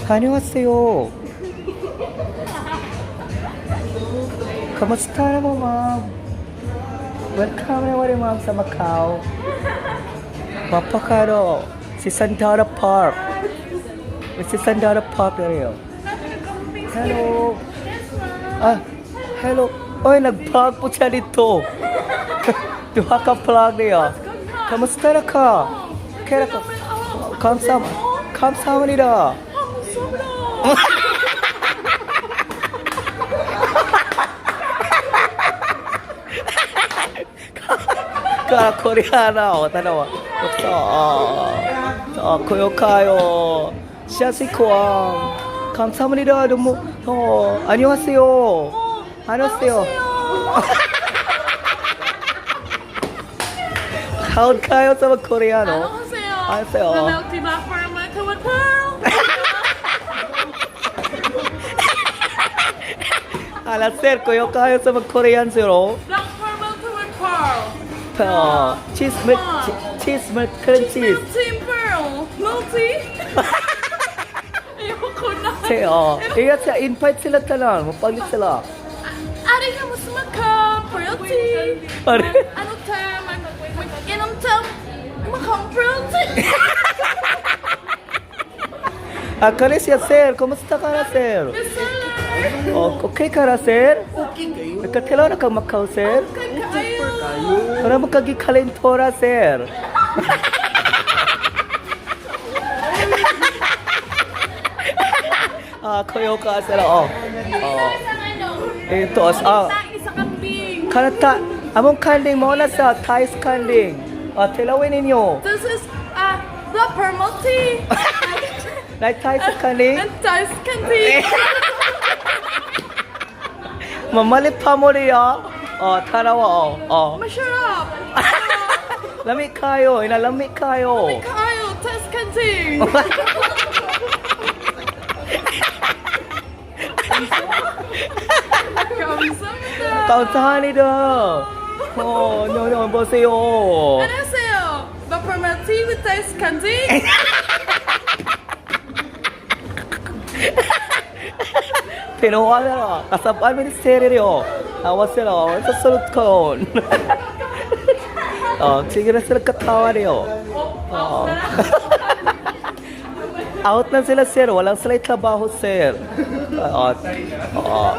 안녕하세요. Kamusta na mo, ma'am? Welcome na wari, ma'am, sa Macau. Mapakaro, si Sandara Park. Si Sandara Park na rin. Hello. Ah, hello. Oy, nag-vlog po siya dito. Duha ka vlog niya. Kamusta na ka? Kaya ka? 감사, 감사합니다. Ka Koreana, oh, tanawa. Basta, ah, kuyo kayo. Siya si Kwang. 감사합니다. 너무, 어, 안녕하세요. 안녕하세요. How kayo sa mga Koreano? 안녕하세요. 안녕하세요. The milk tea, black pearl, milk with pearl. Ala, sir, kuyo kayo sa mga Korean, sir, oh. Black pearl, milk with pearl. 어, cheese milk, cheese milk, cream cheese. Milk tea pearl. Milk tea. Ayoko na. Say, oh, iya siya, invite sila tanan, mapalit sila. Ari ka mo sumaka, pearl tea. Ari. Ano ta, mag-inom ta, makang pearl tea. Ah, kani siya, sir, kumusta ka na, sir? Bestseller. Oh, okay ka na, sir? Okay kayo. Nagkatilo na kang Macau, sir? Okay kayo. Para magkagikalentora, sir. Ah, kuyo ka, sir, oh. Oh. Ito, ah, Isa kambing. Kanata, among kanding mo na sa Thais kanding. Ah, tilawin ninyo. This is black pearl milk tea. Like Thais kanding. And Thais candy. Mamalit pa mo niya. Oh, tanawa, oh. Oh. Masarap. Lami kayo, inalami kayo. Kayo, Thais candy. 감사합니다. 감사합니다. 어, no, no, 보세요. 안녕하세요. Black pearl milk tea with Thais candy. Pinuha na, kasabaan ministeryo. Awa sila, oh, sa sulod ko. Oh, sige na sila katawa niyo. Oh. Out na sila, sir. Walang sila trabaho, sir. Oo. Oo.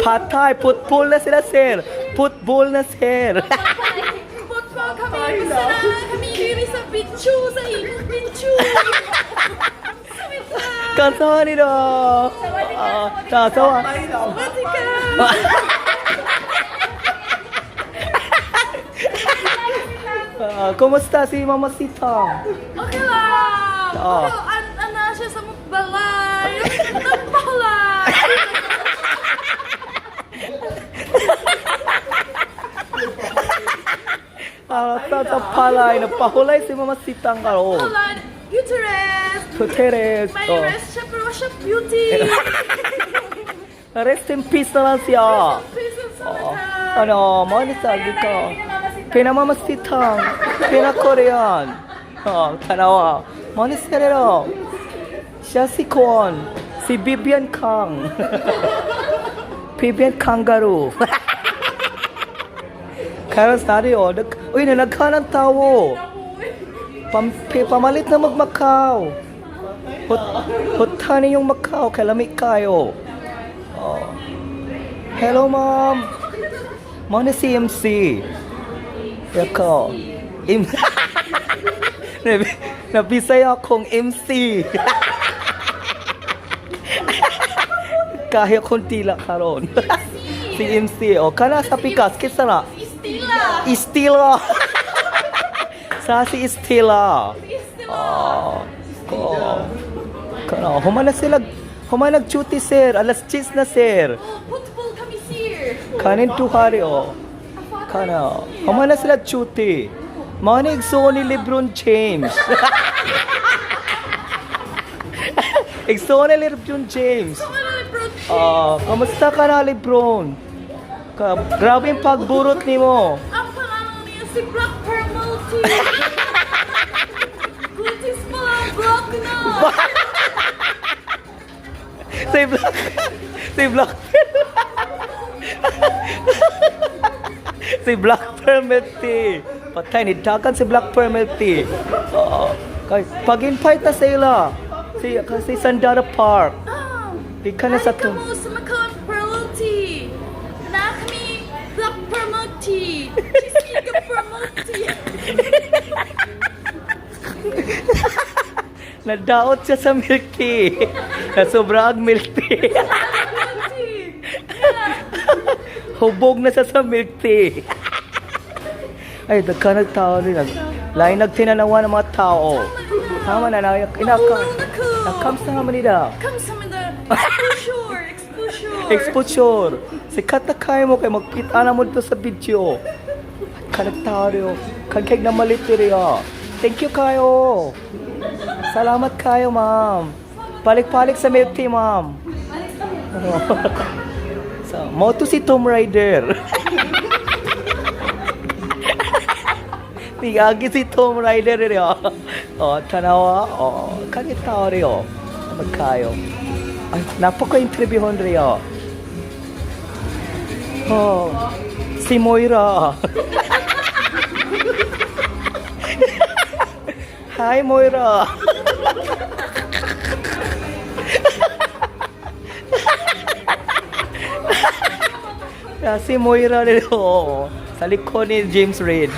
Patay. Putbol na sila, sir. Putbol na, sir. Football kami sa kami diri sa Pichu sa imong Pichu. 감사합니다. 아, 자, sawa. Sawadika. Ah, kumusta si Mama Sita? Okay lang. Oo. Okay, ana siya sa balay. Nagbalay. Ah, sa palay. Napahulay si Mama Sita ang karon. Balay. Beauty rest. Guterres. May Oh. rest siya pero siya beauty. Rest in peace na lang siya. Peace and Oh. samadhi. Ano, mo ni sa dito. Pinamamasitang, pina-Korean. Oh, tanawa. Mo ni serero. Siya si Kwon, si Vivian Kang. Vivian Kangaroo. Karon sa oh, nag, uy, nalaghan ang tawo. Pam, pamalit na magmakaw. Hot, hotani yung Macau, kay lami kayo. Oh. Hello, ma'am. Mao ni CMC. Yako. M Nabisaya akong MC. Kahit konti lang karon. Si MC. O, kana sa pikas. Kisa na. Istila. Istila. Sa si Istila. Istila. Oh, ko. Kana, humana sila. Humana duty, sir. Alas 10 na, sir. Oh, football kami sir. Kanin tuhari oh. Kana. Humana sila duty. Mao ni igsuon ni LeBron James. Igsuon ni LeBron James. Ano ni bro? Ah, kamusta ka na, LeBron? Ka grabe yung pagburot nimo. Ang pangalan niya si Black Pearl Multi. Gutis pa lang, black na. Si Black Pearl. Si Black Pearl Milk Tea. Patay ni dagan si Black Pearl Milk Tea. Oo. Kay pag-invite na sila. Si Sandara Park. Ah, Di ka na sa ay, to. Kamo sa Macau Pearl Tea. Na kami Black Pearl Milk Tea. Cheesecake Pearl Milk Tea. Nadaot siya sa milk tea. Nasobra ang milk tea. Milk tea. Hubog na siya sa milk tea. Ay, daghan nagtao rin. Lain nagtinanawa ng mga tao. Tama na na. Inaka. Nakamsa nga manila. Kamsahamnida. Exposure. Exposure. Exposure. Sikat na kaya mo kay magkita na mo dito sa video. Kanagtao rin. Kagkag na malit rin. Thank you kayo. Salamat kayo, ma'am. Palik-palik sa milk tea, ma'am. So, mo to si Tomb Raider. Miyagi si Tomb Raider rin. Oh, tanawa. Oh, kagit tao rin. Magkayo. Ay, napaka-interviewon rin. Oh, si Moira. Hi, Moira. Ah, si Moira rin. Oo. Sa likod ni James Reid.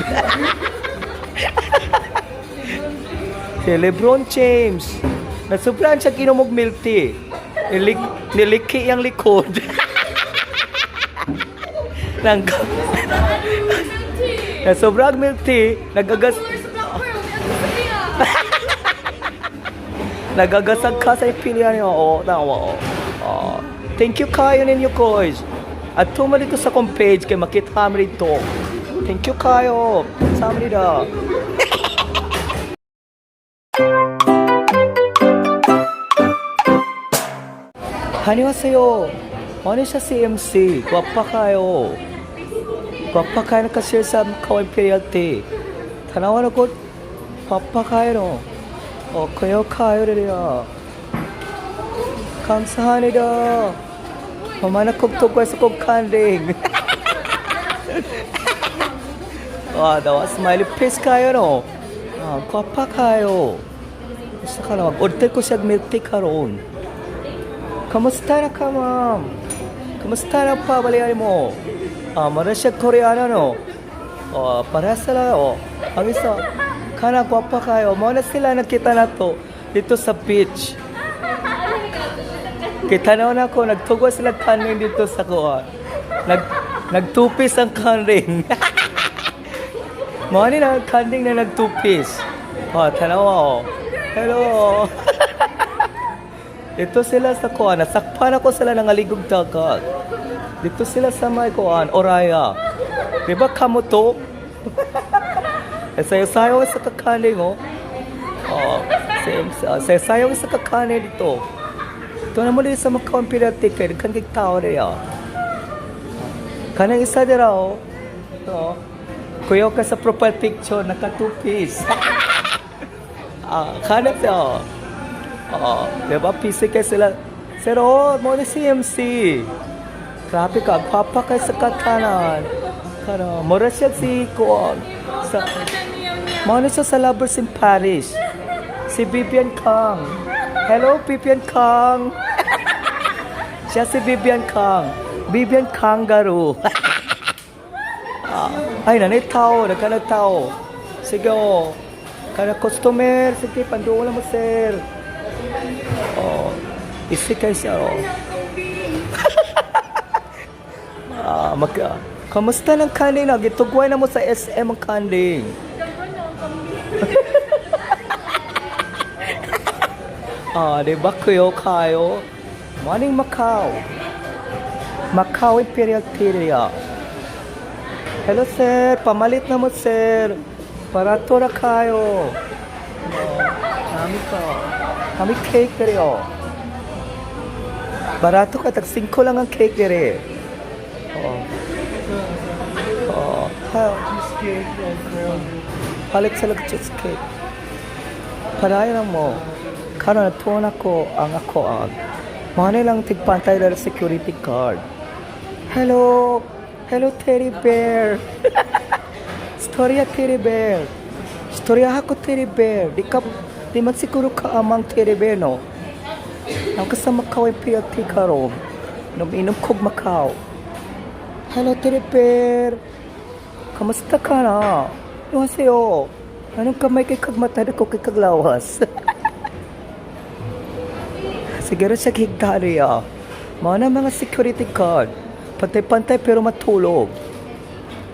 Si Lebron James. Nasubrahan siya ginom og milk tea. Niliki ang likod. Nang Milk tea. Nasobrang milk tea, nagagas Colors of Black Pearl. Ano sa iya? nagagasag ka sa ipilian niyo. Oo, tama. Oo. Oo. Thank you kayo ninyo, guys. At tuma dito sa kong page kay makita kami rito. Thank you kayo. Sa amin nila. 안녕하세요. ano siya si MC? Gwapa kayo. Gwapa kayo nakashare sa Macau Imperial Tea. Tanawan ako, gwapa kayo. 어, 그요 kayo rin. 감사합니다. Pamana kong tugwa sa kong kanding. Wa, dawa smiley face kayo no. Ah, gwapa kayo. Basta ka na, mag-order ko siya milk tea karon. Kamusta na ka, ma'am? Kamusta na pa, balian mo? Ah, mara siya Koreano, no? Oh, para sila, oh. Ang isa, kana gwapa kayo. Mao na sila nakita na to dito sa beach. Kita na ako, nagtugo sila kanin dito sa kuan. Nagtupis ang kanin. Mao ni na kanding na nagtupis. Oh, tanawa oh. Hello. Dito sila sa kuan, nasakpan ako sila ng aligog dagat. Dito sila sa may kuan, Oraya. Di ba kamo to? Eh, sayo-sayo sa kakanin, oh. Oh, same, sayo-sayo sa kakanin dito. Ito na muli sa Macau Imperial Ticket, kan kay tao rin, oh. Kanang isa dira, oh. Ito, oh. Kuya ka sa profile picture, naka two piece. Ah, kanang siya, oh. Oo, di ba? PC kay sila. Sir, oh, mo ni CMC. Grabe ka, gwapa kay sa katanan. Kano, mura siya si Kuon. Sa, mo ni siya sa Lovers in Paris. Si Vivian Kang. Hello, Vivian Kang. Siya si Vivian Kang. Vivian Kangaroo. Ah, ay, nanay tao, nagkanag tao. Sige, oh. Kana customer, sige, panduol mo, sir. Oh, isikay siya, oh. Ah, kamusta ng kanin na? Gitugway na mo sa SM ang kaning. Ah, di ba kuyo kayo? Morning Macau. Macau Imperial Piria. Hello sir, pamalit na mo sir. Para ra kayo. Oh, kami ka. Kami cake dere oh. Barato ka, tag 5 lang ang cake dere. Oo. Oo. Ha, Cheesecake and crown. Palit sa lag cheesecake. Padayon mo. Karon natuon ako ang ako ang Mga na lang tigpantay na security guard. Hello! Hello, teddy bear! Storya, teddy bear! Storya ako, teddy bear! Di ka, di man siguro ka amang teddy bear, no? Ang kasama ka ay PLT karon. Inom kog Macau. Hello, teddy bear! Kamusta ka na? 안녕하세요. Anong kamay kay kagmata ko kay kaglawas? Siguro siya higdariya. Mga na mga security guard. Pantay-pantay pero matulog.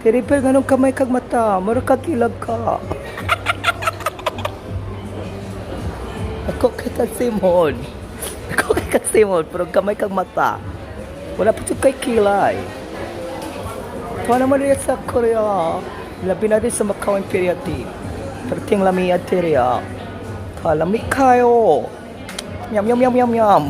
Teddy bear, ganun kamay kag mata. Mura kakilag ka. Ako kay kasimon. Ako kay kasimon, pero kamay kag mata. Wala pa ito kay kilay. Tuwa naman rin sa Korea. Labi na din sa Macau Imperial Tea. Perting lami at teriya. Kalami kayo. Yum, yum, yum, yum, yum.